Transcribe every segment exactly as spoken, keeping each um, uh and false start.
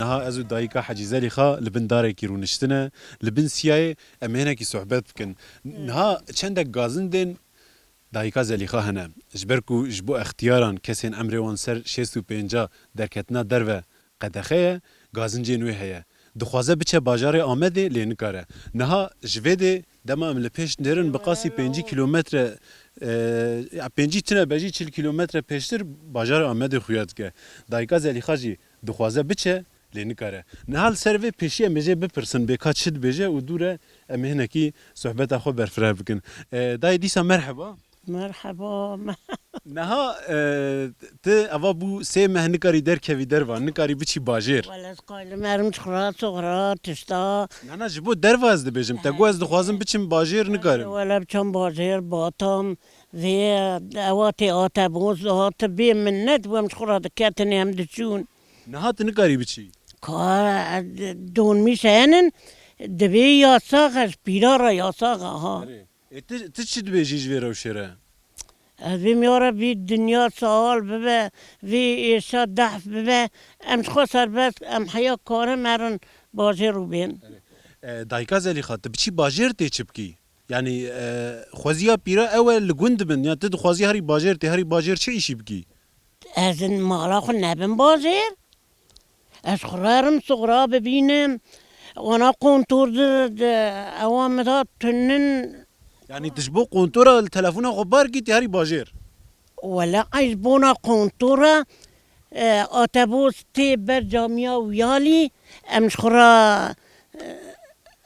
Niha ez û dayika Hecî Zelîxa li bin darekî rûniştine, li bin siyayê em ê hinekî sohbet bikin. Niha çendek gazindên dayika Zelîxa hene. Ji ber ku ji bo extiyaran kesên emrê wan ser şêst û pênca derketina derve qedexe ye, gazincên wê heye. Dixwaze biçe bajarê Amedê lê nikare. Niha ji vê dê dema em li pêş nêrin bi qasî pêncî kîlometre, e, ya pêncî tine bejî çil kîlometre pêştir bajarê Amedê xuya dike. Dayika Zelîxa jî dixwaze biçe lê nikare. Niha li ser vê pêşî em ê jê bipirsin bê ka çi dibêje û dû re em ê hinekî sohbeta xwe berfireh bikin. E, dayê dîsa merheba. Merheba. Niha, e, tu eva bû sê meh nikarî derkevî derva, nikarî biçî bajêr. Wele ez qaylim erim çixura, soxra, tişta. Na, na, ji bo derva ez dibêjim. Te got ez dixwazim biçim bajêr, nikarim. Wele biçam bajêr, batam, vê ewa tê ate boz, hat bê min nedibû, em çixura diketin, em diçûn. Niha tu nikarî biçî? Ka, e, donmîş henin, divê yasax e, ji pîra re yasax e, ha. Erê. E, tu, tu çi dibêjî ji vê rewşê re? Ez bêm ya Rebî dinya sahal bibe, vê êşa dehf bibe, em ji xwe serbest, em heya karin merin bajêr û bên. E, dayika Zelîxa, tu biçî bajêr tê çi bikî? Yanî, e, xweziya pîra ew e li gund bin, ya tu dixwazî herî bajêr tê, herî bajêr çi îşî bikî? Ez in mala xwe nebim bajêr. Ez xwe re erim soxra bibînim. Wana kontor di, di, ewa min da tunin. Yanî tu ji bo kontora li telefona xwe bar kî tê herî bajêr? Wele ez bona kontora, e, otobus tê ber camiya Wiyalî, em ji xwe re, e,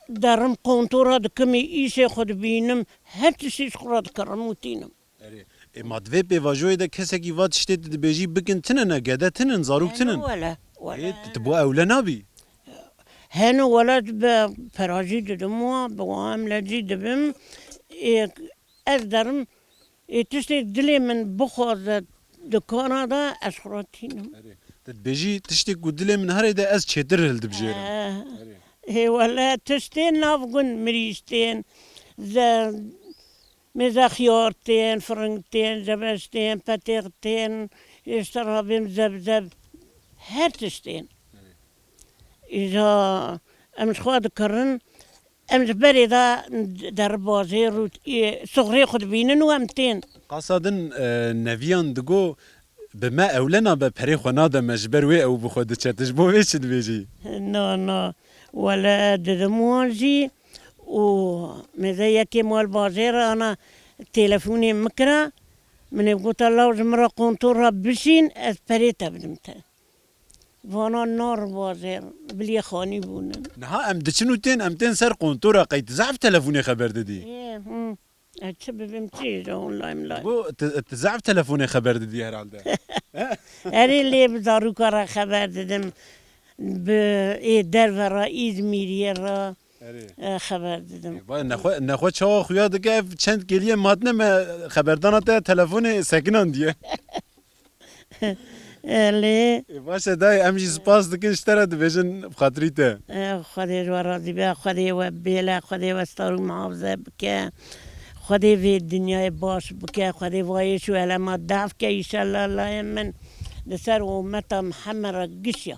derim kontora dikim, îşê xwe dibînim, her tiştî ji xwe re dikerim û tînim. Erê. Ê, ma di vê pêvajoyê de kesekî va tiştê tu dibêjî bikin tine ne, gede tinin, zarok tinin? Hene wele, wele. Ê, tu, tu bo ewle nabî? Hene wele, bi pera jî didim wa, bi wa em le jî dibim. Ê, ez derim, ê, tiştê dilê min bixwaze dikana de ez xwe re tînim. Erê. Tu dibêjî tiştê ku dilê min herê de ez çêtir hildibijêrim. He. Erê. Ê, wele tiştên nav gund mirîş tên. Ze-, Mêze xiyar tên, firing tên, zebeş tên, petêx tên, êştera bêm zebzeb, her tişt tên. Îja em ji xwe dikirin, em ji berê de deribazê rût, ê, soxrê xwe dibînin û em tên. Qasa din, e, neviyan digo, bi me ewle nabe, perê xwe nade me, ji ber wê ew bi xwe diçe. Tu ji bo vê çi dibêjî? Na, na. Wele didim wan jî û mêze yekê mal bajêr ana telefonê min kira. Min ê gota, law ji min re kontor re bişîn, ez perê te bidim te. Vana nar bajêr, biliyê xanî bûnin. Niha em diçin û tên, em tên ser kontora, qey tu zehf telefonê xeber didî? Ê, hı. Ez çi bibim, çi ji online online. Bu, tu, tu zehf telefonê xeber didî herhalde. Erê, lê bi zarûka re xeber didim. Bi ê derve re, Îzmîriyê re, Erê. E, xeber didim. Ê, vay, nexwe, nexwe çawa xuya dike, ev çend kêliyê matine me xeberdana te telefonê sekinandiye. Elê. Ê, baş e dayê, em jî spas dikin, ji te re dibêjin bi xatirî te. E, Xwedê ji we razî be, Xwedê we bêle, Xwedê we star û muhafize bike. Xwedê vê dinyayê baş bike, Xwedê vayê şu elema dehf ke, înşallah layê min li ser ummeta Mihemed re gişya.